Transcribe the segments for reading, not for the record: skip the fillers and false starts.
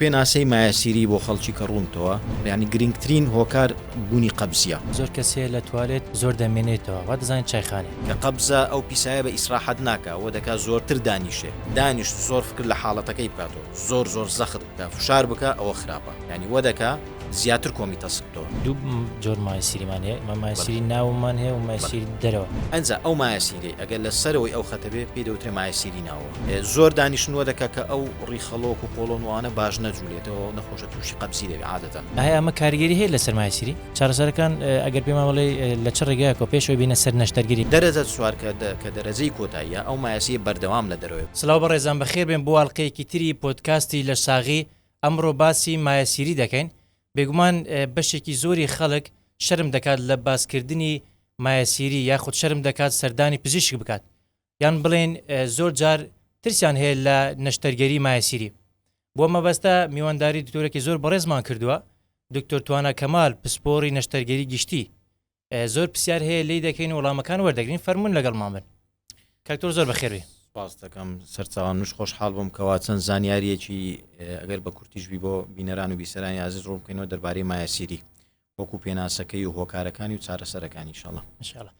پێناسەی مایەسیری بۆ خەڵکی کە ڕوونتەوە یانی گرنگترین هۆکار بوونی قەبزیە. زۆر کەس هەیە لە توالێت زۆر دەمێنێتەوە وا دەزانێت چایخانەیە. کە قەبزە ئەو پیسایە بە ئیسراحەت ناکا وە دەکا زۆرتر دانیشێ دانیشت زۆر فکر لە حاڵەتەکەی بکاتەوە زۆر زۆر زەخت بکا فشار بکا ئەوە خراپە یانی وە دەکا زیاتر کۆمی تەسکتەوە. دوو جۆر مایەسیریمان هەیە، ئێمە مایەسیری ناوەمان هەیە و مایەسیری دەرەوە. ئەنجا ئەو مایەسیرەی ئەگەر لە سەرەوەی ئەو خەتە بێ پێی دەوترێ مایەسیری ناوەوە. زۆر دانیشتن وە دەکا کە ئەو ڕیخەڵۆک و قۆڵۆن و ئەوانە باش نەجولێتەوە ئەو نەخۆشە تووشی قەبزی دەبێ عادەتەن. ئایا ئەمە کاریگەری هەیە لەسەر مایەسیری؟ چارەسەرەکان ئەگەر پێمان بڵێی لە چ ڕێگایەکەوە پێش ئەوەی بێینە سەر نەشتەرگەری؟ دەرەجە چوار کە کە دەرەجەی کۆتاییە ئەو مایەسیرە بەردەوام لە دەرەوەی. سڵاو بەڕێزان بەخێر بێن بۆ ئەڵقەیەکی تری پۆدکاستی لەشساغی ئەمڕۆ باسی مایەسیری دەکەین، بێگومان بەشێکی زۆری خەڵک شەرم دەکات لە باسکردنی مایەسیری یاخود شەرم دەکات سەردانی پزیشک بکات یان بڵێن زۆر جار ترسیان هەیە لە نەشتەرگەری مایەسیری. بۆ مەبەستە میوانداری دکتۆرێکی زۆر بەڕێزمان کردووە دکتۆر توانا کەمال پسپۆڕی نەشتەرگەری گشتی زۆر پرسیار هەیە لی دەکەین وەڵامەکان وەردەگرین فەرمونون لەگەڵمان بن کاکتۆر زۆر بەخێربێی. سپاس دەکەم سەرچاوان منش خۆشحاڵ بووم کەوا چەند زانیاریەکی ئەگەر بە کورتیش بی بۆ بینەران و بیسەرانی ئازیز ڕوون بکەینەوە دەربارەی مایەسیری وەکو پێناسەکەی و هۆکارەکانی و چارەسەرەکانی ئینشاڵڵا. ئینشاڵڵا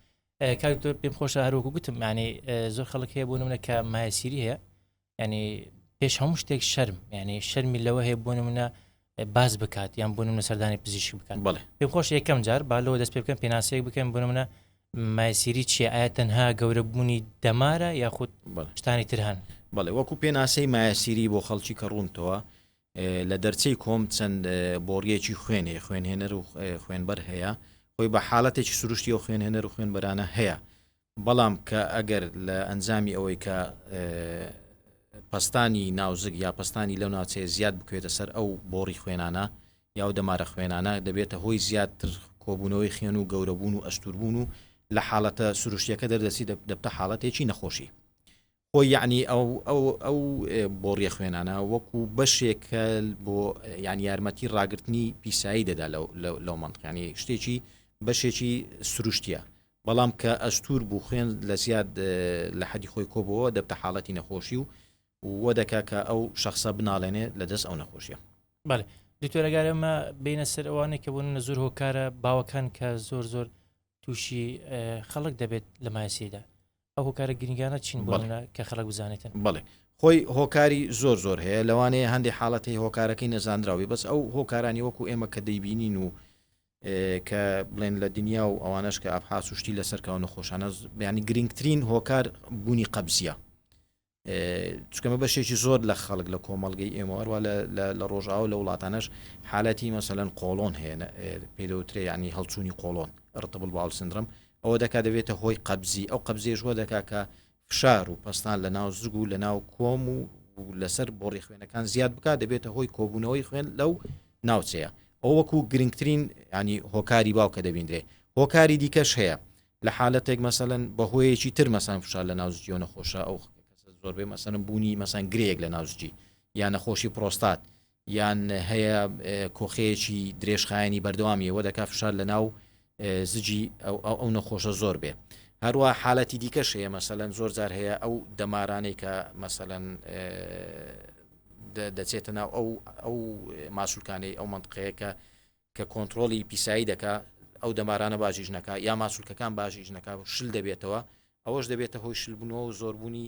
کاک دکتۆر پێم خۆشە هەروەکو گوتم یعنی زۆر خەڵک هەیە بۆ نمونە کە مایەسیری هەیە ینی پێش هەموو شتێک شەرم ینی شەرمی لەوە هەیە بۆ نمونە باز بکات یان بۆ نمونە سەردانی پزیشک بکات بەڵێ پێم خۆش یەکەم جار با لەوە دەست پێ بکەم پێناسەیەک بکەم بۆ نمونە مایسیری چیە ئایا تەنها گەورەبوونی دەمارە یاخود شتانی تر هەن؟ بەڵێ وەکو پێناسەی مایەسیری بۆ خەڵکی کە ڕوونتەوە لە دەرچەی کۆم چەند بۆڕیەکی خوێن هەیە خوێنهێنەر و خوێنبەر هەیە خۆی بە حاڵەتێکی سروشتی و خوێنهێنەر و خوێنبەرانە هەیە بەڵام کە ئەگەر لە ئەنجامی ئەوەی کە پەستانی ناوزگ یا پەستانی لەو ناوچەیە زیاد بکوێتە سەر ئەو بۆڕی خوێنانە یا و دەمارە خوێنانە دەبێتە هۆی زیاتر کۆبوونەوەی خوێن و گەورەبوون و ئەستوربوون و لە حاڵەتە سروشتیەکە دەردەچی دەبتە حاڵەتێکی نەخۆشی. خۆی یەعنی ئەو ئەو ئەو بۆڕیە خوێنانە وەکو بەشێکە بۆ یان یارمەتی ڕاگرتنی پیسایی دەدا لەو لەو مەنتقیانی شتێکی بەشێکی سروشتیە بەڵام کە ئەستور بوو خوێن لە زیاد لە حەدی خۆی کۆبەوە دەبتە حاڵەتی نەخۆشی و وە دەکا کە ئەو شخصە بناڵێنێ لە دەست ئەو نەخۆشیە. بەڵێ دکتۆر ئەگەر ئێمە بینە سەر ئەوانەی کە بوون زۆر هۆکارە باوەکان کە زۆر زۆر تووشی خەڵک دەبێت لە مایسیدا ئەو هۆکارە گرنگانە چین بۆ کە خەڵک بزانێتن؟ بەڵێ خۆی هۆکاری زۆر زۆر هەیە لەوانەیە هەندێک حاڵەتی هۆکارەکەی نەزانراوی بەس ئەو هۆکارانی وەکو ئێمە کە دەیبینین و کە بڵێن لە دنیا و ئەوانش کە ئەبحاس و شتی لەسەر کاو نەخۆشانە بیانی گرنگترین هۆکار بوونی قەبزیە چونکە ئەمە بەشێکی زۆر لە خەڵک لە کۆمەڵگەی ئێمە هەروە لە ڕۆژئاوا لە وڵاتانەش حالەتی مەسەلەن قۆڵۆن هەیە پێی دەوترێ یعنی هەڵچوونی قۆڵۆن Irritable Bowel Syndrome ئەوە دەکات دەبێتە هۆی قەبزی ئەو قەبزێژ وە دەکات کە فشار و پەستان لە ناو زگ و لە ناو کۆم و لەسەر بۆڕی خوێنەکان زیاد بکات دەبێتە هۆی کۆبوونەوەی خوێن لەو ناوچەیە ئەو وەکو گرنگترین ینی هۆکاری باو کە دەبیندرێ هۆکاری دیکەش هەیە لە حالەتێک مەسەلەن بە هۆیەکی تر مەسان فشار لە ناو زگی و نەخۆشە ئەو کەسە زۆربەی مەسەلەن بوونی مەسەن گرێیەک لە ناو زگی یا نەخۆشی پرۆستات یان هەیە کۆخەیەکی درێژخایەنی بەردەوامی ئەوە دەکات فشار لە ناو زگی ئەو ئەو نەخۆشە زۆر بێ هەروە حالەتی دیکەش هەیە مەسەلەن زۆر جار هەیە ئەو دەمارانەی کە مەسەلەن دەچێتە ناو ئەو ئەو ماسولکانەی ئەو منطقەیە کە کە کۆنتڕۆڵی پیسایی دەکا ئەو دەمارانە باش ئیش نەکا یا ماسولکەکان باش ئیش نەکا و شل دەبێتەوە ئەوەش دەبێتە هۆی شلبوونەوە و زۆربوونی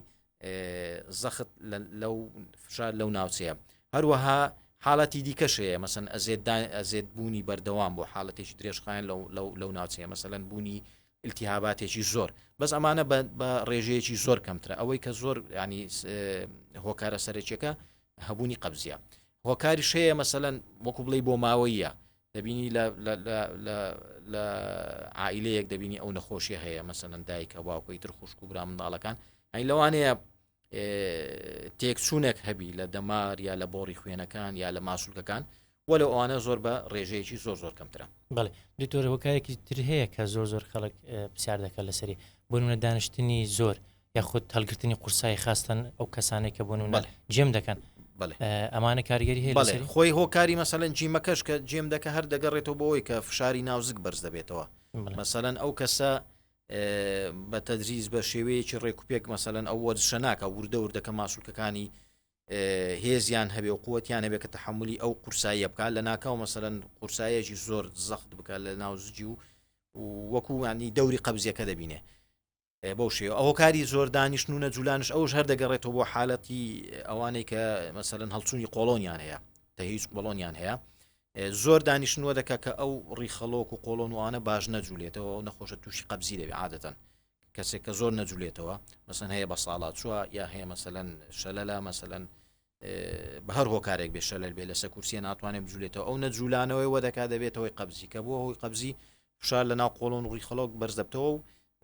زەخت لەو فشار لەو ناوچەیە هەروەها حاڵەتی دیکەش هەیە مەسەن ئەزێت ئەزێت بوونی بەردەوام بۆ حاڵەتێکی درێژخایەن لەو لەو لەو ناوچەیە مەسەلەن بوونی التهاباتێکی زۆر بەس ئەمانە بە ڕێژەیەکی زۆر کەمترە ئەوەی کە زۆر ینی هۆکارە سەرەکیەکە هەبوونی قەبزیە هۆکاریش هەیە مەسەلەن وەکو بڵێی بۆ ماوەییە دەبینی لە لە عائلەیەک دەبینی ئەو نەخۆشیە هەیە مەسەلەن دایکە باوکەی تر خوشک و برا منداڵەکان ئەی لەوانەیە تێکچوونێک هەبی لە دەمار یا لە بۆڕی خوێنەکان یا لە ماسولکەکان وەلو ئەوانە زۆر بە ڕێژەیەکی زۆر زۆر کەمترە. بەڵێ دکتۆر هۆکارێکی تر هەیە کە زۆر زۆر خەڵک پرسیار دەکات لەسەری بۆ نمونە دانیشتنی زۆر یاخود هەڵگرتنی قورسایی خاستن ئەو کەسانێک کە بۆ نمونە جێم دەکەن ئەمانە کاریگەری هەیە بەڵێ خۆی هۆکاری مەسەلەن جیمەکەش کە جێم دەکە هەر دەگەڕێتەوە بۆ ئەوەی کە فشاری ناوزگ بەرز دەبێتەوە مەسەلەن ئەو کەسە بە تەدریز بە شێوەیەکی ڕێکوپێک مەسەلەن ئەو وەرزشە ناکە وردە وردەکە ماسولکەکانی. هێزیان هەبێ و قوتیان هەبێ کە تەحملی ئەو قورساییە بکات لە ناکاو مەسەرەن قورسایەکی زۆر زەخت بکات لە ناو زجی و وەکو ینی دەوری قەبزیەکە دەبینێ بەو شێوە ئەو هۆکاری زۆر دانیشتن و نەجولانش ئەوش هەر دەگەڕێتەوە بۆ حالەتی ئەوانەی کە مەسەرەن هەڵچوونی قۆڵۆنیان هەیە تە هیچ قۆڵۆنیان هەیە زۆر دانیشتنوە دەکا کە ئەو ڕیخەڵۆک و قۆڵۆن وانە باش نەجولێتەوە ئەو نەخۆشە تووشی قەبزی دەبێ عادەتەن کەسێک کە زۆر نەجولێتەوە مەسەن هەیە بە ساڵات چووە یا هەیە مەسەلەن شەلەلا مەسەلەن بە هەر هۆکارێک بێ شەلەل بێ لەسەر کورسیە ناتوانێت بجولێتەوە ئەو نەجولانەوەی وە دەکات دەبێتەوەی قەبزی کە بووە هۆی قەبزی فشار لە ناو قۆڵۆن و ڕیخەڵۆک بەرز دەبتەوە و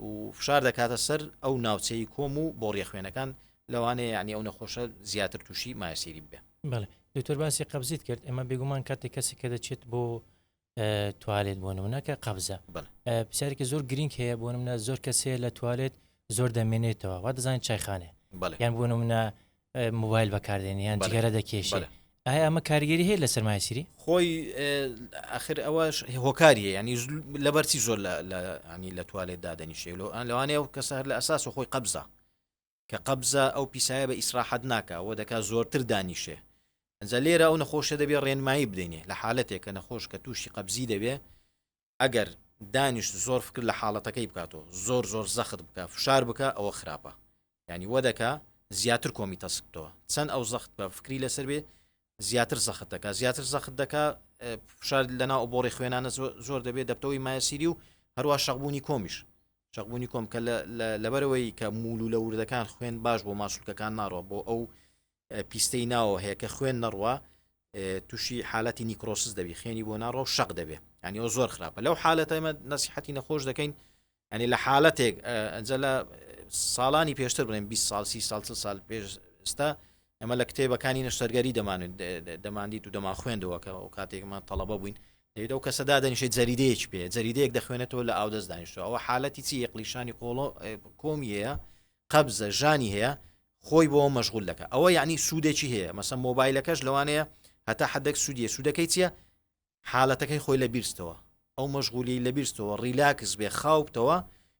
و فشار دەکاتە سەر ئەو ناوچەی کۆم و بۆڕیە خوێنەکان لەوانەیە یعنی ئەو نەخۆشە زیاتر تووشی مایەسیری بێ. بەڵێ دکتۆر باسی قەبزیت کرد ئێمە بێگومان کاتێک کەسێک کە دەچێت بۆ توالێت بۆ نمونە کە قەبزە پرسیارێکی زۆر گرنگ هەیە بۆ نمونە زۆر کەس هەیە لە توالێت زۆر دەمێنێتەوە وا دەزانین چایخانێ یان بۆ نمونە موبایل بەکاردێنی یان جگەرە دەکێشێ ئایا ئەمە کاریگەری هەیە لە سەرمایە سیری؟ خۆی ئەخر ئەوەش هۆکاری هەیە ینی لەبەرچی زۆر لە ینی لە توالێت دادەنیشێ لۆ ئەن لەوانەیە ئەو کەسە هەر لە ئەساس و خۆی قەبزە کە قەبزە ئەو پیسایە بە ئیسراحەت ناکە وە دەکا زۆرتر دانیشێ ئەجا لێرە ئەو نەخۆشە دەبێ ڕێنمایی بدەینێ لە حالەتێک کە نەخۆش کە تووشی قەبزی دەبێ ئەگەر دانیشت زۆر فکر لە حاڵەتەکەی بکاتەوە زۆر زۆر زەخت بکە فشار بکە ئەوە خراپە یعنی وە دەکا زیاتر کۆمی تەسکتەوە چەند ئەو زەخت بە فکری لەسەر بێ زیاتر زەخت دەکا زیاتر زەخت دەکا فشار لەناو بۆڕی خوێنانە زۆر دەبێت دەبتەوەی مایەسیری و هەروە شەقبوونی کۆمیش شەقبوونی کۆم کە لەبەرەوەی کە مولولە وردەکان خوێن باش بۆ ماسولکەکان ناڕوە بۆ ئەو پیستەی ناوە هەیە کە خوێن نەڕوا تووشی حالەتی نیکرۆسس دەبی خوێنی بۆ ناڕۆ و شەق دەبێ ینی ئەو زۆر خراپە لەو حالەتە ئێمە نەسیحەتی نەخۆش دەکەین ینی لە حالەتێک ئەجە لە ساڵانی پێشتر بڵێن 20 ساڵ 30 ساڵ ساڵ پێش ئستا ئەمە لە کتێبەکانی نەشتەرگەری دەمان دەماندیت و دەمان خوێندەوە کە ئەو کاتێکمان تەڵەبە بووین دەیت ئەو کەسە دادەنیشێت جەریدەیەکی پێ جەریدەیەک دەخوێنێتەوە لە ئاودەست دانیشتەوە ئەوە حالەتی چی یەقلیشانی قۆڵۆ کۆمیەیە قەبزە ژانی هەیە خۆی بۆ مەشغول دەکا ئەوە یعنی سوودێکی هەیە مەسە مۆبایلەکەش لەوانەیە هەتا حدێک سوودیە سوودەکەی چییە حالەتەکەی خۆی لە بیرستەوە ئەو مەشغولی لە بیرستەوە ڕیلاکس بێ خاوبتەوە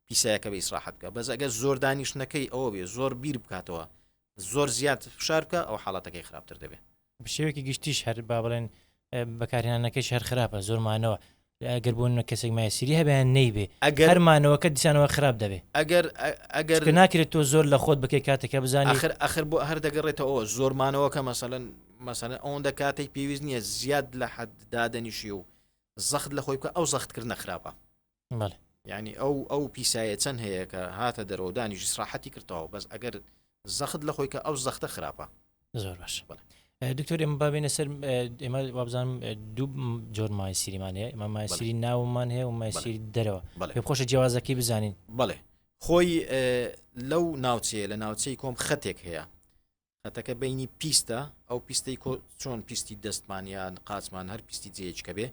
پیسایەکە بە ئیسراحەت بکە بەس ئەگەر زۆر دانیشتنەکەی ئەوە بێ زۆر بیر بکاتەوە زۆر زیاد فشار بکە ئەو حاڵەتەکەی خراپتر دەبێت بە شێوەیەکی گشتیش هەر با بڵێن بەکارهێنانەکەش هەر خراپە زۆر مانەوە ئەگەر بۆ نمونە کەسێک مایەسیری هەبێ یان نەیبێ ئەگەر هەر مانەوەکە دیسانەوە خراپ دەبێ ئەگەر ئەگەر چونکە ناکرێت تۆ زۆر لە خۆت بکەی کاتێک کە بزانی ئەخر ئەخر بۆ هەر دەگەڕێتەوە زۆر مانەوەکە مەسەلەن مەسەلەن ئەوەندە کاتێک پێویست نییە زیاد لە حەد دادەنیشی و زەخت لە خۆی بکە ئەو زەختکردنە خراپە بەڵێ. یانی ئەو ئەو پیسایە چەند هەیە کە هاتە دەرەوە دانیش ئیسراحەتی کردەوە بەس ئەگەر زەخت لە خۆی کە ئەو زەختە خراپە. زۆر باش دکتۆر ئێمە بابینە سەر ئێمە وابزانم دوو جۆر مایسیریمان هەیە ئێمە مایسیری ناومان هەیە و مایسیری دەرەوە پێ خۆشە جیاوازەکەی بزانین بەڵێ خۆی لەو ناوچەیە لە ناوچەی کۆم خەتێک هەیە خەتەکە بینی پیستە ئەو پیستەی کۆ چۆن پیستی دەستمان یان قاچمان هەر پیستی جێیەکی کە بێ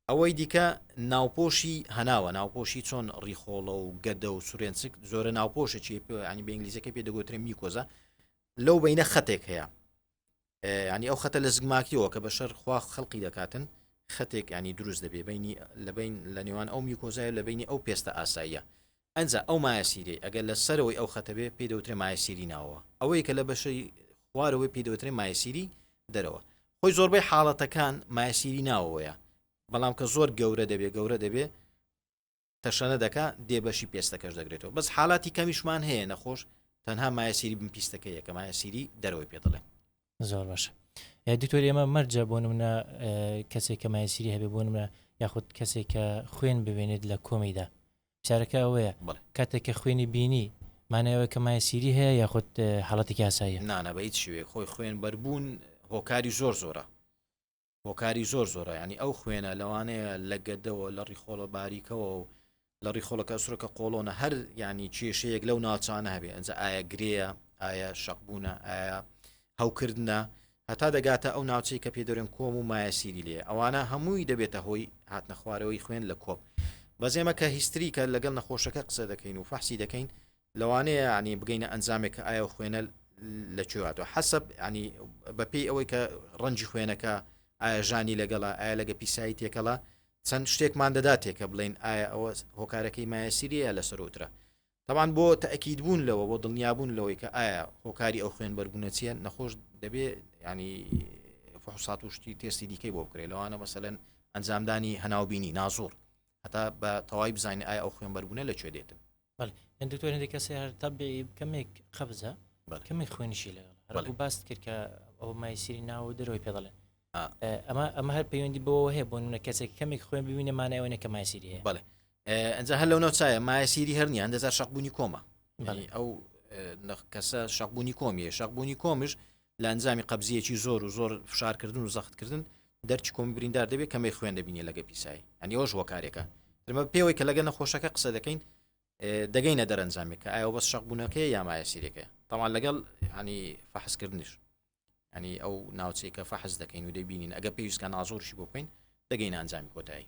ئەوەی دیکە ناوپۆشی هەناوە ناوپۆشی چۆن ڕیخۆڵە و گەدە و سورێنچک زۆرە ناوپۆشێکی ینی بە ئینگلیزیەکە پێ دەگوترێ میکۆزە لەو بینە خەتێک هەیە ینی ئەو خەتە لە زگماکیەوە کە بەشەر خوا خەڵقی دەکاتن خەتێک ینی دروست دەبێ بینی لە بین لە نێوان ئەو میکۆزای لە بینی ئەو پێستە ئاساییە ئەنجا ئەو مایەسیرەی ئەگەر لە سەرەوەی ئەو خەتە بێ پێی دەوترێ مایەسیری ناوەوە، ئەوەی کە لە بەشی خوارەوەی پێی دەوترێ مایەسیری دەرەوە. خۆی زۆربەی حاڵەتەکان مایەسیری ناوەوەیە، بەڵام کە زۆر گەورە دەبێ گەورە دەبێ تەشەنە دەکا دێ بەشی پێستەکەش دەگرێتەوە. بەس حالاتی کەمیشمان هەیە نەخۆش تەنها مایەسیری بن پیستەکەیە کە مایەسیری دەرەوەی پێ دەڵێن. زۆر باشە دکتۆر ئێمە مەرجە بۆ نمونە کەسێک کە مایسیری هەبێ بۆ نمونە یاخود کەسێک کە خوێن ببێنێت لە کۆمیدا پرسیارەکە ئەوەیە کاتێک کە خوێنی بینی مانایەوە کە مایسیری هەیە یاخود حاڵەتێکی ئاساییە نانە بە هیچ شێوەیەک خۆی خوێن بەربوون هۆکاری زۆر زۆرە هۆکاری زۆر زۆرە ینی ئەو خوێنە لەوانەیە لە گەدەوە لە ڕیخۆڵە باریکەوە و لە ڕیخۆڵەکە سورەکە قۆڵۆنە هەر ینی کێشەیەک لەو ناوچانە هەبێ ئەنجا ئایا گرێیە ئایا شەقبوونە ئایا هەوکردنە هەتا دەگاتە ئەو ناوچەی کە پێ دەرێن کۆم و مایەسیری لێ ئەوانە هەمووی دەبێتە هۆی هاتنە خوارەوەی خوێن لە کۆم بەس ئێمە کە history کە لەگەڵ نەخۆشەکە قسە دەکەین و فەحسی دەکەین لەوانەیە ینی بگەینە ئەنجامێک کە ئایا خوێنە لە کوێ هاتووە حەسەب ینی بەپێی ئەوەی کە ڕەنجی خوێنەکە ئایا ژانی لەگەڵە ئایا لەگە پیسایی تێکەڵە چەند شتێکمان دەداتێ کە بڵێن ئایا ئەوە هۆکارەکەی مایەسیریە لەسەر ئوترە. تەبعەن بۆ تەئکید بوون لەوە بۆ دڵنیابوون لەوەی کە ئایا هۆکاری ئەو خوێن بەربوونە چییە نەخۆش دەبێ ینی فحوسات و شتی تێستی دیکەی بۆ بکرێت لەوانە مەسەلەن ئەنجامدانی هەناوبینی نازۆر هەتا بە تەواوی بزانین ئایا ئەو خوێن بەربوونە لە کوێ دێتن. بەڵێ یان دکتۆر هەندێک کەس هەر تەبیعی کەمێک قەبزە بەڵێ. کەمێک خوێنیشی لەگەڵ بەڵێ. هەر باست کرد کە ئەو مایسیری ناو و دەرەوەی پێ دەڵێن ئا. ئەمە ئەمە هەر پەیوەندی بەوە هەیە بۆ نمونە کەسێک کەمێک خوێن ببینە مانای ئەوە نیە کە مایسیری هەیە. بەڵێ ئەجا هەر لەو ناوچایە مایەسیری هەر نیە هەندێک جار شەقبوونی کۆمە بەڵێ. یعنی ئەو کەسە شەقبوونی کۆمیە شەقبوونی کۆمش لە ئەنجامی قەبزیەکی زۆر و زۆر فشارکردن و زەختکردن دەرچی کۆمی بریندار دەبێت کەمێک خوێن دەبینێ لەگە پیسایی ئەنی ئەوش هۆکارێکە ئێمە پێوەی کە لەگە نەخۆشەکە قسە دەکەین دەگەینە دەرەنجامێک کە ئایا بەس شەقبوونەکەی یا مایەسیرەکەی تەمان لەگەڵ ینی فەحسکردنیش ینی ئەو ناوچەی کە فەحس دەکەین و دەبینین ئەگە پێویستکە نازۆرشی بۆ بکەین دەگەینە ئەنجامی کۆتایی.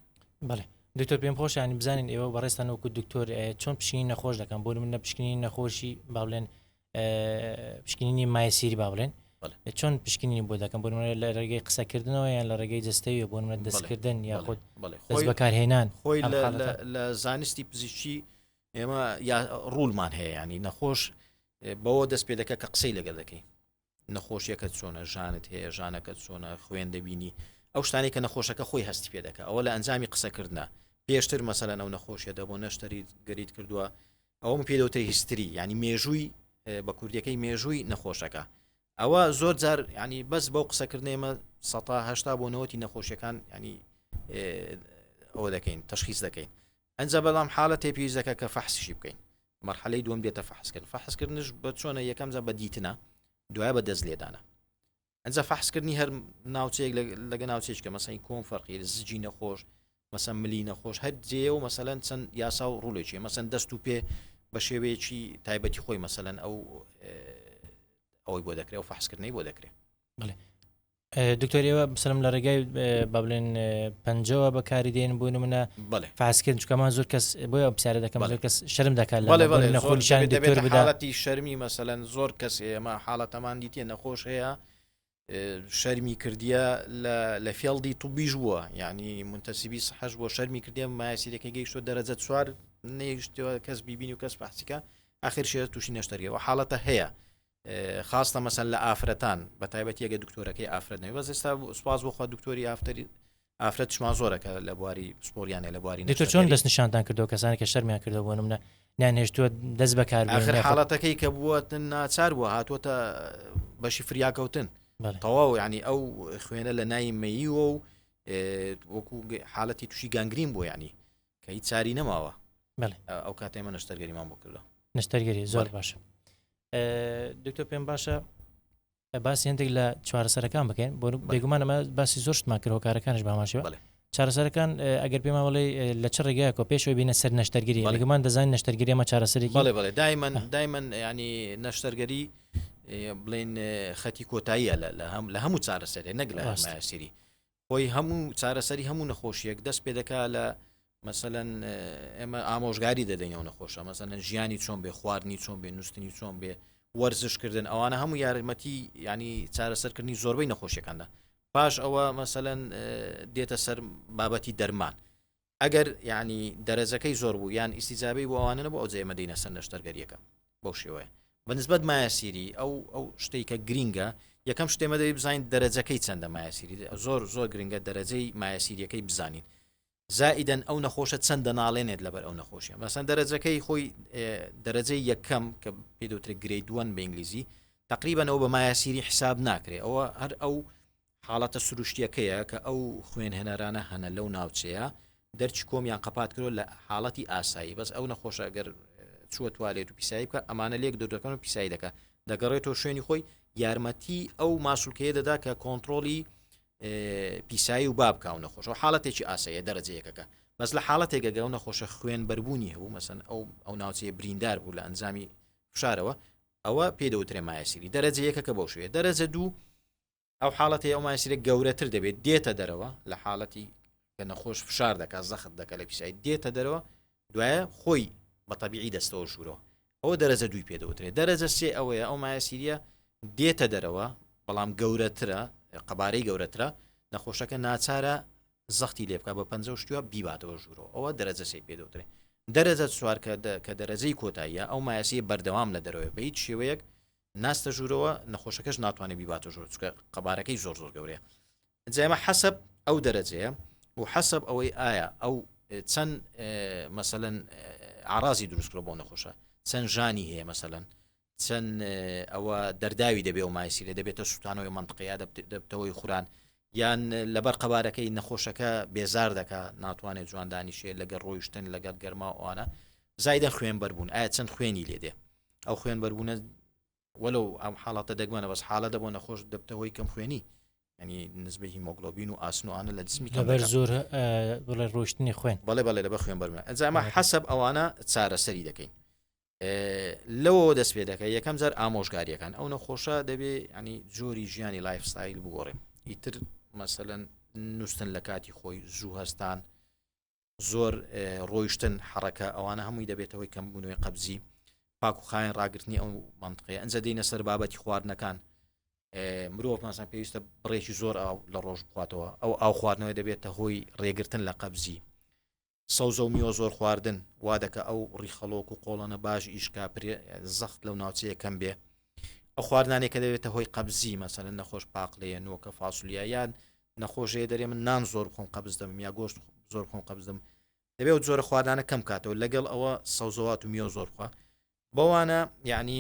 بەڵێ دکتۆر پێم خۆشە ینی بزانین ئێوە بەڕێزتان وەکو دکتۆر چۆن پشکنینی نەخۆش دەکەن بۆ نمونە پشکنینی نەخۆشی با بڵێن پشکنینی مایسیری با بڵێن چۆن پشکنینی بۆ دەکەن بۆ نمونە لە ڕێگەی قسەکردنەوە یان لە ڕێگەی جەستەیە بۆ نمونە دەستکردن یاخود دەست بەکارهێنان خۆی لە زانستی پزیشکی ئێمە یا ڕوولمان هەیە ینی نەخۆش بەوە دەست پێ دەکە کە قسەی لەگەڵ دەکەی نەخۆشیەکەت چۆنە، ژانت هەیە، ژانەکەت چۆنە، خوێن دەبینی، ئەو شتانەی کە نەخۆشەکە خۆی هەستی پێ دەکا، ئەوە لە ئەنجامی قسەکردنە، پێشتر مەسەلەن ئەو نەخۆشیە دەبوو نەشتەری گەریت کردووە، ئەوەم پێ دەوترێ هیستری، یعنی مێژووی بە کوردیەکەی مێژووی نەخۆشەکە. ئەوە زۆر جار ینی بەس بەو قسەکردنە ئێمە 180 بۆ نەوەتی نەخۆشیەکان ینی ئەوە دەکەین تەشخیص دەکەین ئەنجا بەڵام حالەتێ پێویست دەکات کە فەحسیشی بکەین مەرحەلەی دووەم دێتە فەحسکردن فەحسکردنش بە چۆنە یەکەم جا بە دیتنە دوای بە دەست لێدانە ئەنجا فەحسکردنی هەر ناوچەیەک لەگە ناوچێکە مەسەی کۆم فەرقی زجی نەخۆش مەسەن ملی نەخۆش هەر جێ و مەسەلەن چەند یاسا و ڕوولێکی مەسەن دەست و پێ بە شێوەیەکی تایبەتی خۆی مەسەلەن ئەو ئەوەی بۆ دەکرێت و فەحسکردنەی بۆ دەکرێت بڵێ دکتۆر ئێوە بسەرم لە ڕێگای با بڵێن پەنجەوە بەکاری دێن بۆ نمونە بەڵێ فاسکردن چکەمان زۆر کەس بۆیە ئەو پرسیارە دەکەم بەڵێ. زۆر کەس شەرم دەکات لە بەڵێ بۆ بەڵێ نمونە زۆر خۆ نیشانی دەبێت دکتۆر دەبێتە بدا حاڵەتی شەرمی مەسەلەن زۆر کەس ئێمە حاڵەتەمان دیتیە نەخۆش هەیە شەرمی کردیە لە لە فێڵدی طبیش بووە یعنی منتەسیبی سەحەش بۆ شەرمی کردیە مایسیرەکە گەیشتوە دەرەجە چوار نەیشتوە کەس بیبینی و کەس فەحسیکە ئاخر شێر تووشی نەشتەرگەوە حاڵەتە هەیە خاستە مەسەن لە ئافرەتان بە تایبەتی ئەگە دکتۆرەکەی ئافرەت نەبێ بەس ئێستا سوپاس بۆ خوا دکتۆری ئافتەری ئافرەت شمان زۆرەکە لە بواری پسپۆریانە لە بواری دکتۆر چۆن دەست نیشانتان کردەوە کەسانی کە شەرمیان کردەوە بۆ نمونە نیان هێشتووە دەست بەکار آخر حاڵەتەکەی کە بووە ناچار بووە هاتووەتە بەشی فریاکەوتن تەواو ینی ئەو خوێنە لە نای مەیوە و وەکو حاڵەتی تووشی گانگرین بوو ینی کە هیچ چاری نەماوە ئەو کاتێمە نەشتەرگەریمان بۆ کردەوە نەشتەرگەری زۆر باشە دکتۆر پێم باشە باسی هەندێک لە چارەسەرەکان بکەین بۆ بێگومان ئەمە باسی زۆر شتمان کرد هۆکارەکانش باماشەوە چارەسەرەکان ئەگەر پێمان بڵێ لە چ ڕێگایەکەوە پێشەوە بینە سەر نەشتەرگەری بێگومان دەزانین نەشتەرگەری ئەمە چارەسەرێکی بەڵێ بەڵێ دایمەن دایمەن ینی نەشتەرگەری بڵێن خەتی کۆتاییە لە هەم لە هەموو چارەسەرێ نەک لە مایەسیری خۆی هەموو چارەسەری هەموو نەخۆشیەک دەست پێ دەکا لە مەسەلەن ئێمە ئامۆژگاری دەدەین ئەو نەخۆشە مەسەلەن ژیانی چۆن بێ خواردنی چۆن بێ نووسنی چۆن بێ وەرزشکردن ئەوانە هەموو یارمەتی ینی چارەسەرکردنی زۆربەی نەخۆشیەکاندا پاش ئەوە مەسەلەن دێتە سەر بابەتی دەرمان ئەگەر یعنی دەرەجەکەی زۆر بوو یان ئیسیجابەی بۆ ئەوانە نەبوو ئەوجا ئێمە دێینە سەر نەشتەرگەریەکە بەو شێوەیە بەنسبەت مایەسیری ئەو ئەو شتێک کە گرینگە یەکەم شتێمە دەبی بزانین دەرەجەکەی چەندە مایەسیری زۆر زۆر گرنگە دەرەجەی مایەسیریەکەی بزانین زائیدەن ئەو نەخۆشە چەند دەناڵێنێت لەبەر ئەو نەخۆشیە مەسەن دەرەجەکەی خۆی دەرەجەی یەکەم کە پێ دەوترێت گرەی دووەن بە ئینگلیزی تقریبا ئەو بە مایەسیری حساب ناکرێ ئەوە هەر ئەو حاڵەتە سروشتیەکەیە کە ئەو خوێنهێنەرانە هەنە لەو ناوچەیە دەرچی کۆمیان قەپات کردوە لە حاڵەتی ئاسایی بەس ئەو نەخۆشە گەر چووە توالێت و پیسایی بکە ئەمانە لێک دەردەکەن و پیسایی دەکە دەگەڕێتەوە شوێنی خۆی یارمەتی ئەو ماسولکەیە دەدا کە کۆنتترۆلی پیسایی و باب کاو نەخۆشەوە حاڵەتێکی ئاساییە دەرەجەیەکەکە بەس لە حاڵەتێک گەگە و نەخۆشە خوێن بەربوونی هەبوو مەسەن ئەو ئەو ناوچەیە بریندار بوو لە ئەنجامی فشارەوە ئەوە پێ دەوترێ مایەسیری دەرەجە یەکەکە بەو شوێ دەرەجە دوو ئەو حاڵەتەی ئەو مایسیرە گەورەتر دەبێت دێتە دەرەوە لە حاڵەتی کە نەخۆش فشار دەکات زەخت دەکە لە پیسایی دێتە دەرەوە دوایە خۆی بە تەبیعی دەستەوە ژوورەوە ئەوە دەرەجە دووی پێدەوترێت دەرەجە سێ ئەوەیە ئەو مایەسیریە دێتە دەرەوە بەڵام گەورەترە قەبارەی گەورەترە نەخۆشەکە ناچارە زەختی لێ بکە بە پەنجە و شتوە بیباتەوە ژوورەوە ئەوە دەرەجە سێ پێدەوترێت. دەرەجە چوار کە کە دەرەجەی کۆتاییە ئەو مایەسیە بەردەوام لە دەرەوەی بە هیچ شێوەیەک ناستە ژوورەوە نەخۆشەکەش ناتوانێت بیباتە ژوور چونکە قەبارەکەی زۆر زۆر گەورەیە جا ئێمە حەسەب ئەو دەرەجەیە و حەسەب ئەوەی ئایا ئەو چەند مەسەلەن ئارازی دروست کرد بۆ نەخۆشە چەند ژانی هەیە مەسەلەن چەند ئەوە دەرداوی دەبێ و مایسی لێ دەبێتە سووتانەوەی منطقەیە دەبتەوەی خوران یان لەبەر قەبارەکەی نەخۆشەکە بێزار دەکا ناتوانێت جوان دانیشێ لەگەڵ ڕۆیشتن لەگەڵ گەرما و ئەوانە زایدە خوێن بەربوون ئایا چەند خوێنی لێ دێ ئەو خوێن بەربوونە وەلو ئەم حاڵەتە دەگمەنە بەس حاڵەتە بۆ نەخۆش دەبتە هۆی کەم خوێنی ینی نزبە هیمۆگلۆبین و ئاسن و ئانە لە جسمی کەم لەبەر زۆر بڵێ ڕۆشتنی خوێن بەڵێ بەڵێ لەبەر خوێن بەربوون ئەنجا ئەمە حەسەب ئەوانە چارەسەری دەکەین لەوەوە دەست پێ دەکە یەکەم جار ئامۆژگاریەکان ئەو نەخۆشە دەبێ ینی جۆری ژیانی lifestyle بگۆڕێ ئیتر مەسەەن نووسن لە کاتی خۆی زوو هەستان زۆر ڕۆیشتن حڕەکە ئەوانە هەمووی دەبێتەوەی کەمبوونەوەی قەبزی پاک و خاوێن ڕاگرتنی ئەو منطقەیە ئەنجا دێنە سەر بابەتی خواردنەکان مرۆڤ ماسان پێویستە بڕێکی زۆر ئاو لە ڕۆژ بخواتەوە ئەو ئاو خواردنەوەی دەبێتە هۆی ڕێگرتن لە قەبزی سەوزە و میوە زۆر خواردن وا دەکا ئەو ڕیخەڵۆک و قۆڵەنە باش ئیش کا پرێ زەخت لەو ناوچەیە کەم بێ ئەو خواردنانێک کە دەبێتە هۆی قەبزی مەسەلەن نەخۆش پاقلەیە نۆکە فاسولیا یان نەخۆش هەیە دەرێ من نان زۆر بخۆم قەبز دەبم یا گۆشت زۆر بخۆم قەبز دەبم دەبێ ئەو جۆرە خواردانە کەم کاتەوە لەگەڵ ئەوە سەوزەوات و میوە زۆر بخوا بەوانە یعنی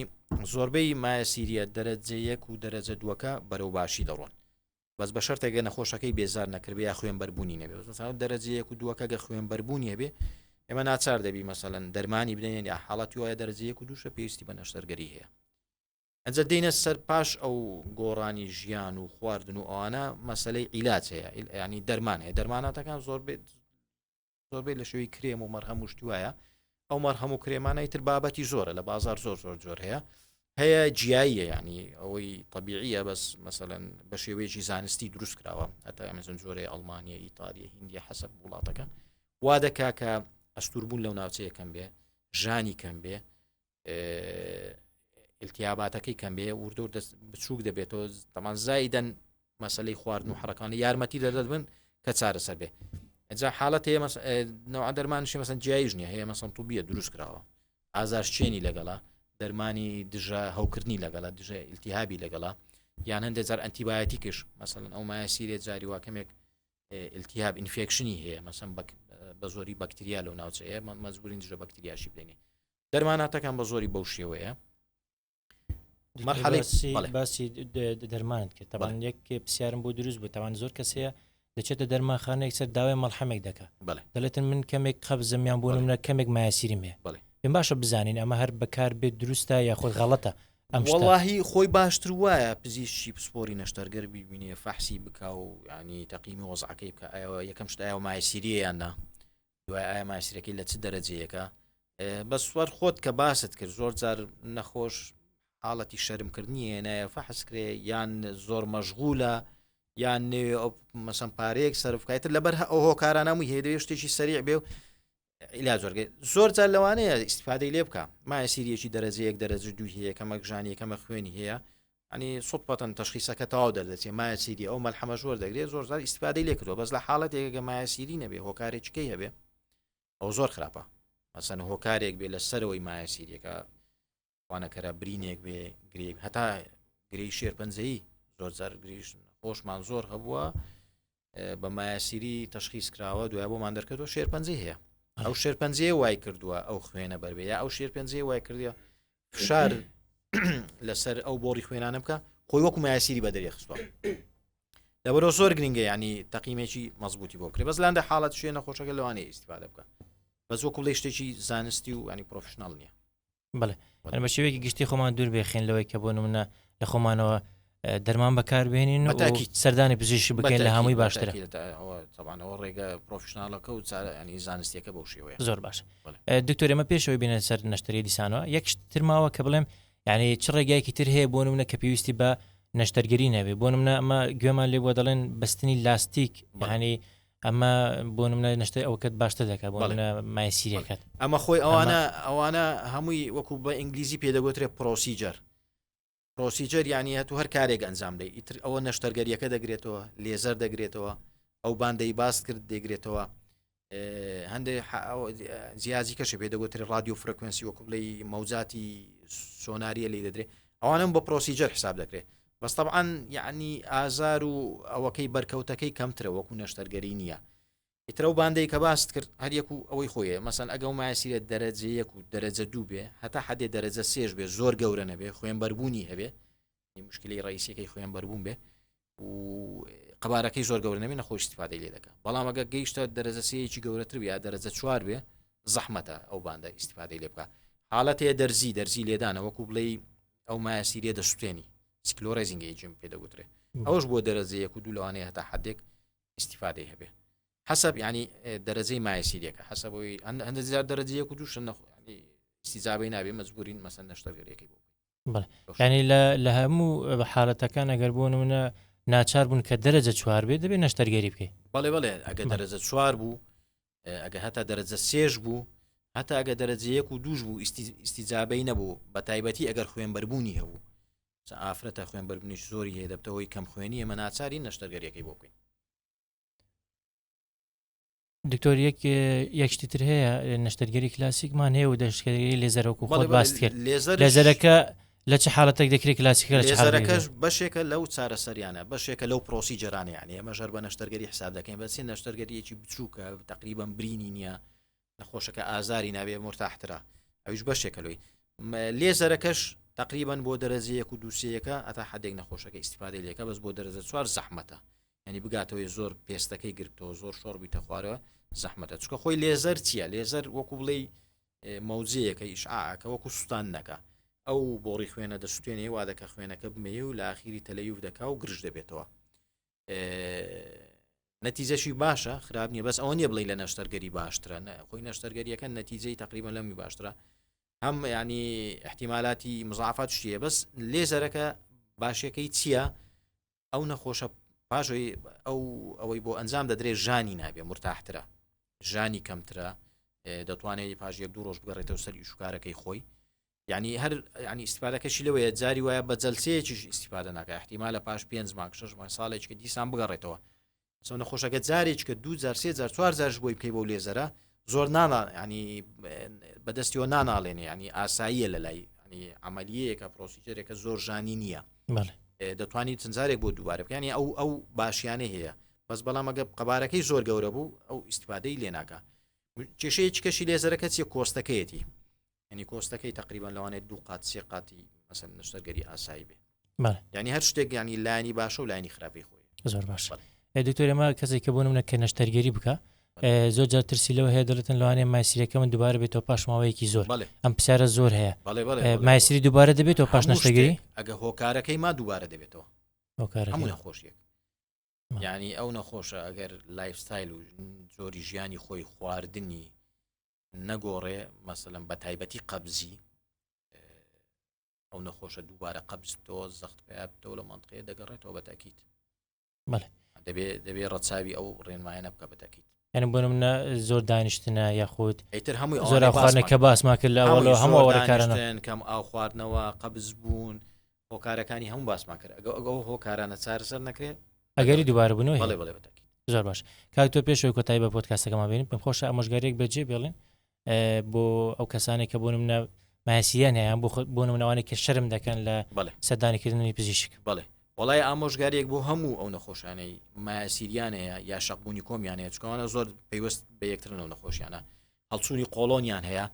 زۆربەی مایەسیریە دەرەجە یەک و دەرەجە دووەکە بەرەو باشی دەڕۆن بەس بە شەرتێک گەر نەخۆشەکەی بێزار نەکردبێ یا خوێن بەربوونی نەبێ بەس مەسەلەن دەرەجە یەک و دووەکە گەر خوێن بەربوونی هەبێ ئێمە ناچار دەبی مەسەلەن دەرمانی بدەین یا حاڵەتی وایە دەرەجە یەک و دووشە پێویستی بە نەشتەرگەری هەیە ئەجە دێنە سەر پاش ئەو گۆڕانی ژیان و خواردن و ئەوانە مەسلەی عیلاج هەیە ینی دەرمان هەیە دەرماناتەکان زۆر بێت زۆربەی لە شێوەی کرێم و مەرهەم و شتی وایە ئەو مەرهەم و کرێمانە ئیتر بابەتی زۆرە لە بازار زۆر زۆر جۆر هەیە هەیە جیاییە ینی ئەوەی طببیعیە بەس مەسەەن بە شێوەیەکی زانستی دروست کراوە هەتا ئەمەزن جۆرەی ئەڵمانیا ئیتالیە هندیە حەسەب وڵاتەکە وا دەکا کە ئەستوربوون لەو ناوچەیە کەم بێ ژانی کەم بێ التیاباتەکەی کەم بێ وردە دەست بچووک دەبێتەوە تەمان زایدەن مەسلەی خواردن و حڕەکانی یارمەتی دەدەت بن کە چارەسەر بێ ئەجا حاڵەت هەیە نەوە دەرمانشی مەسن جیایش نیە هەیە مەسن طوبیە دروست کراوە ئازارشچێنی لەگەڵا دەرمانی دژە هەوکردنی لەگەڵا دژە التهابی لەگەڵا یان هەندێک جار ئەنتیبایەتیکش مەسەن ئەو مایەسیرێ جاری وا کەمێک التهاب infection ی هەیە مەسەن بە زۆری بەکتریا لەو ناوچەیە مەجبورین دژە بەکتریاشی بدەینێ دەرماناتەکان بە زۆری بەو شێوەیە مەرحەلەی باسی دەرمانت کرد تەبان یەک پرسیارم بۆ دروست بوو تاوان زۆر کەس هەیە دەچێتە دەرمانخانەیەک سەر داوای مەڵحەمێک دەکا دەڵێتن من کەمێک قەبزم یان بۆ منە کەمێک مایەسیریم هەیە پێم باشە بزانین ئەمە هەر بەکار بێت دروستە یاخود غەڵەتە ئەم وەڵاهی خۆی باشتر وایە پزیشکی پسپۆری نەشتەرگەر بیبینێ فەحسی بکا و ینی تەقیمی وەزعەکەی بکە ئەوە یەکەم شت ئایا مایسیریە یان نا دوای ئایا مایسیرەکەی لە چ دەرەجەیەکە بەس وەر خۆت کە باست کرد زۆر جار نەخۆش حاڵەتی شەرمکردنی هێنایە فەحس کرێ یان زۆر مەشغولە یان نوێ ئەو مەسەن پارەیەک سەرفکایتر لەبەر ئەو هۆکارانە موی هەیە دەوێت شتێکی سەریع بێ و عیلاج وەرگێ زۆر جار لەوانەیە ئیسفادەی لێ بکە مایسیریەکی دەرەجە یەک دەرەجە دوو هەیە کەمەک ژانی کەمە خوێنی هەیە ئەنی سوتفەتەن تەشخیسەکە تەواو دەردەچێ مایەسیری ئەو مەلحەمەش وەردەگرێت زۆر جار ئیسفادەی لێ کردووە بەس لە حاڵەتێک گە مایەسیری نەبێ هۆکارێکی کەی هەبێ ئەو زۆر خراپە مەسەن هۆکارێک بێ لە سەرەوەی مایەسیریەکە وانەکەرە برینێک بێ گرێک هەتا گرێی شێرپەنجەیی زۆر جار گریش خۆشمان زۆر هەبووە بە مایەسیری تەشخیص کراوە دوای بۆمان دەرکەوتووە شێرپەنجەی هەیە ئەو شێرپەنجەیە وای کردووە ئەو خوێنە بەربێ یا ئەو شێرپەنجەیە وای کردیە فشار لەسەر ئەو بۆڕی خوێنانە بکە خۆی وەکو مایەسیری بە دەری خستووە لەبەرەوە زۆر گرنگە ینی تەقیمێکی مەزبوطی بۆ بکرێ بەس لاندە حاڵەت شوێ نەخۆشەکە لەوانەیە ئیسیفادە بکە بەس وەکو بڵێ شتێکی زانستی و ینی professional نییە بەڵێ بە شێوەیەکی گشتی خۆمان دوور بێخین لەوەی کە بۆ نمونە لە خۆمانەوە دەرمان بەکاربێنین و سەردانی پزیشکی بکەین لە هەمووی باشترە ئەوە ڕێگە professional ەکە و ینی زانستیەکە بەو شێوەیە زۆر باش دکتۆر ئێمە پێشەوەی بینە سەر نەشتەری دیسانەوە یەک تر ماوە کە بڵێم یعنی چ ڕێگایەکی تر هەیە بۆ نمونە کە پێویستی بە نەشتەرگەری نەبێ بۆ نمونە ئەمە گوێمان لێ بووە دەڵێن بەستنی لاستیک یعنی ئەمە بۆ نمونە نەشتەر ئەوکەت باشتر دەکات بۆ نمونە مایسیرەکەت ئەمە خۆی ئەوانە ئەوانە هەمووی وەکو بە ئینگلیزی پێدەگوترێ procedure procedure یعنی هەتوو هەر کارێک ئەنجام دەی ئیتر ئەوە نەشتەرگەریەکە دەگرێتەوە لێزەر دەگرێتەوە ئەو باندەی باست کرد دەگرێتەوە. هەندێک جیازی کەشە پێ دەگوترێ radio frequency وەکو بڵێ مەوجاتی سۆناریە لی دەدرێ ئەوانم بە procedure حساب دەکرێت بەس طبعاان یعنی ئازار و ئەوەکەی بەرکەوتەکەی کەمترە وەکو نەشتەرگەری نییە ئیتر ئەو باندەی کە باست کرد هەر یەک و ئەوەی خۆیە مەسەن ئەگە و مایەسیرە دەرەجە یەک و دەرەجە دوو بێ هەتا حەدێ دەرەجە سێش بێ زۆر گەورە نەبێ خوێن بەربوونی هەبێ مشکلی ڕئیسیەکەی خوێن بەربوون بێ و قەبارەکەی زۆر گەورە نەبێ نەخۆش استفادەی لێ دەکا بەڵام ئەگە گەیشتە دەرەجە سێیەکی گەورەتر یا دەرەجە چوار بێ زەحمەتە ئەو باندە ئیسیفادەی لێ بکە حاڵەتەیە دەرزی دەرزی لێدانە وەکو بڵێ ئەو مایەسیریە دەسوتێنی sclerosing agent پێ دەگوترێ ئەوش بۆ دەرەجە یەک و دوو لەوانەیە هەتا حدێک ئیسیفادەی هەبێ حەسەب ینی دەرەجەی مایەسیریەکە حەسەبەوەی هەندە زیاد دەرەجە یەک و دووشە نەخۆ ئیستیجابەی نابێ مەجبورین مەسەن نەشتەرگەریەکەی بۆ ینی لە هەموو حالەتەکان ئەگەر بۆ نمونە ناچار بوون کە دەرەجە چوار بێت دەبێت نەشتەرگەری بکەیت بەڵێ بەڵێ ئەگە دەرەجە چوار بوو ئەگە هەتا دەرەجە سێش بوو هەتا ئەگە دەرەجە یەک و دووش بوو ئیسیجابەی نەبوو بە تایبەتی ئەگەر خوێنبەربوونی هەبوو ئافرەتە خوێنبەربوونیش زۆری هەیە دەبتەوەی کەم خوێنی ئێمە ناچاری نەشتەرگەریەکەی بۆ بکەین. دکتۆر یەک یەک شتی تر هەیە نەشتەرگەری کلاسیکمان هەیە و دەشتگەری لێزەر وەکو خۆت باست کرد لێزەرەکە لە چ حاڵەتێک دەکرێت کلاسیکە لە لێزەرەکەش بەشێکە لەو چارەسەریانە بەشێکە لەو procedure انە یعنی ئێمە ژەر بە نەشتەرگەری حساب دەکەین بەس نەشتەرگەریەکی بچووکە تقریبا برینی نییە نەخۆشەکە ئازاری نابێ مورتاحترە ئەویش بەشێکە لۆی لێزەرەکەش تقریبا بۆ دەرەجە یەک و دووسەیەکە ئەتا حدێک نەخۆشەکە ئیسیفادەی لەکە بەس بۆ دەرەجە چوار زەحمەتە ینی بگاتەوەی زۆر پێستەکەی گرتەوە زۆر شۆڕ بیتە خوارەوە زەحمەتە چکە خۆی لێزەر چییە لێزەر وەکو بڵێ مەوجەیەکە ئیشعاعەکە وەکو سوستان نەکە ئەو بۆڕی خوێنە دەسوتێنێ وا دەکە خوێنەکە بمێ و لە ئاخیری تەلەیوف دەکا و گرژ دەبێتەوە نەتیجەشی باشە خراپ نییە بەس ئەوە نییە بڵێ لە نەشتەرگەری باشترە خۆی نەشتەرگەریەکە نەتیجەی تقریبا لەمی باشترە هەم ینی احتیمالاتی مزعافات شتیە بەس لێزەرەکە باشەکەی چییە ئەو نەخۆشە پاشەوەی ئەو ئەوەی بۆ ئەنجام دەدرێت ژانی نابێ مرتاحترە ژانی کەمترە دەتوانێت پاش یەک دوو ڕۆژ بگەڕێتەوە سەر ئیشوکارەکەی خۆی یعنی هەر ینی ئیسیفادەکەشی لەوەیە جاری وایە بە جەلسەیەکیش ئیسیفادە ناکە احتیمالە پاش پێنج مانگ شش مانگ ساڵێکی دیسان بگەڕێتەوە سو نەخۆشەکە جارێککە دوو جار سێ جار چوار جارش بۆی بکەی بۆ لێزەرە زۆر نانا ینی بەدەستیەوە ناناڵێنێ ینی ئاساییە لە لای ینی عملیەیەکە procedure ێکە زۆر ژانی نییە دەتوانیت چەند جارێک بۆ دووبارە بکەنی ئەو ئەو باشیانە هەیە بەس بەڵام ئەگە قەبارەکەی زۆر گەورە بوو ئەو ئیسیفادەی لێ ناکە کێشەیەکی کەشی لێزەرەکە چیە کۆستەکەیەتی ینی کۆستەکەی تقریبان لەوانەیە دوو قات سێ قاتی مەسەن نەشتەرگەری ئاسایی بێ ینی هەر شتێک ینی لایانی باشە و لایانی خراپی خۆی زۆر باش دکتۆر ئێمە کەسێک کە بۆ نمونە کە نەشتەرگەری بکە زۆر جار ترسی لەوە هەیە دەڵێتن لەوانەیە مایسیرەکە من دووبارە بێتەوە پاش ماوەیەکی زۆر ئەم پرسیارە زۆر هەیە مایسیری دووبارە دەبێتەوە پاش نەشتەرگەری ئەگە هۆکارەکەی ما دووبارە دەبێتەوە هەموو نەخۆشیێک یعنی ئەو نەخۆشە ئەگەر lifestyle و جۆری ژیانی خۆی خواردنی نەگۆڕێ مەسەلەن بە تایبەتی قەبزی ئەو نەخۆشە دووبارە قەبزتەوە زەخت پێبتەوە لە منطقەیە دەگەڕێتەوە بە تاکیت دەبێ دەبێ ڕەچاوی ئەو ڕێنمایانە بکە بە تاکیت یعنی بۆ منە زۆر دانیشتنە یاخود ئیتر هەمووی زۆر ئەوخوارنە کە باسما کرد لە ئەوەڵەوە هەموو ئەوەکارانە کەم ئاو خواردنەوە قەبز بوون هۆکارەکانی هەموو باسمان کرد ئەگە ئەگە هۆکارانە چارەسەر نەکرێت ئەگەری دووبارە بوونەوە بەڵێ بەڵێ بەتاکید زۆر باش کاک تۆ پێشەوەی کۆتایی بە پۆدکاستەکەمان بێنین پێم خۆشە ئامۆژگاریەک بەجێ بێڵین بۆ ئەو کەسانێک کە بۆ منە مایسیان هەیە بۆ بۆ نمونەوانێک کە شەرم دەکەن لە سەردانیکردنی پزیشک بەڵێ وڵای ئامۆژگاریەک بۆ هەموو ئەو نەخۆشانەی مایسیریان هەیە یا شەقبوونی کۆمیان هەیە چکەوانە زۆر پەیوەست بە یەکترن ئەو نەخۆشیانە هەڵچوونی قۆڵۆنیان هەیە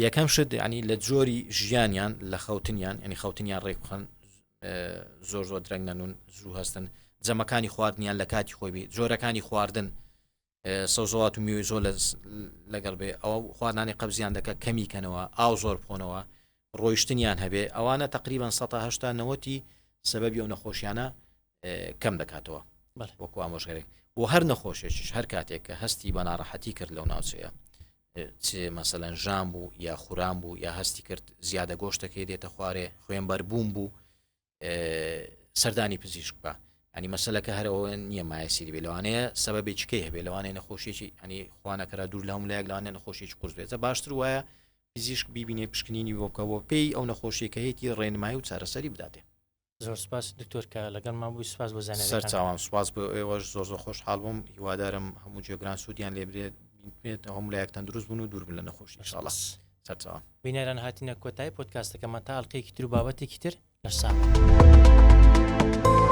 یەکەم شت ینی لە جۆری ژیانیان لە خەوتنیان ینی خەوتنیان ڕێک بخەن زۆر زۆر درەنگ نەنون زوو هەستن جەمەکانی خواردنیان لە کاتی خۆی بێ جۆرەکانی خواردن سەوزەوات و میوەی زۆر لەگەڵ بێ ئەوە خواردنانی قەبزیان دەکە کەمی کەنەوە ئاو زۆر بخۆنەوە ڕۆیشتنیان هەبێ ئەوانە تقریبان 1970 نەوەتی سەبەبی ئەو نەخۆشیانە کەم دەکاتەوە وەکو ئامۆژگەرێک و هەر نەخۆشێکیش هەر کاتێک کە هەستی بە ناڕەحەتی کرد لەو ناوچەیە چ مەسەلەن ژان بوو یا خوران بوو یا هەستی کرد زیادە گۆشتەکەی دێتە خوارێ خوێنبەربوون بوو سەردانی پزیشک بە ئەنی مەسلەکە هەرەوە نییە مایەسیری بێ لەوانەیە سەبەبێکیکەی هەبێ لەوانەیە نەخۆشیێکی ئەنی خوانەکەرا دوور لە هەموو لایەک لەوانەیە نەخۆشیێکی قورس بێتە باشتر وایە پزیشک بیبینێ پشکنینی بۆ بکەوە پێی ئەو نەخۆشیەکە هەیەی ڕێنمایی و چارەسەری بداتێ زۆر سپاس دکتۆر کە لەگەڵمان بووی سپاس بۆ زانیاریەکان. سەرچاوان سوپاس بۆ ئێوەش زۆر زۆر خۆشحاڵ بووم هیوادارم هەموو جێگران سوودیان لێ بێت هەموو لایەک تەندروست بوون و دوور بن لە نەخۆشی ان شاء الله. سەرچاوان. بینەران هاتینە کۆتایی پۆدکاستەکەمان تا ئەڵقەیەکی تر و بابەتێکی تر لەش ساغ بن.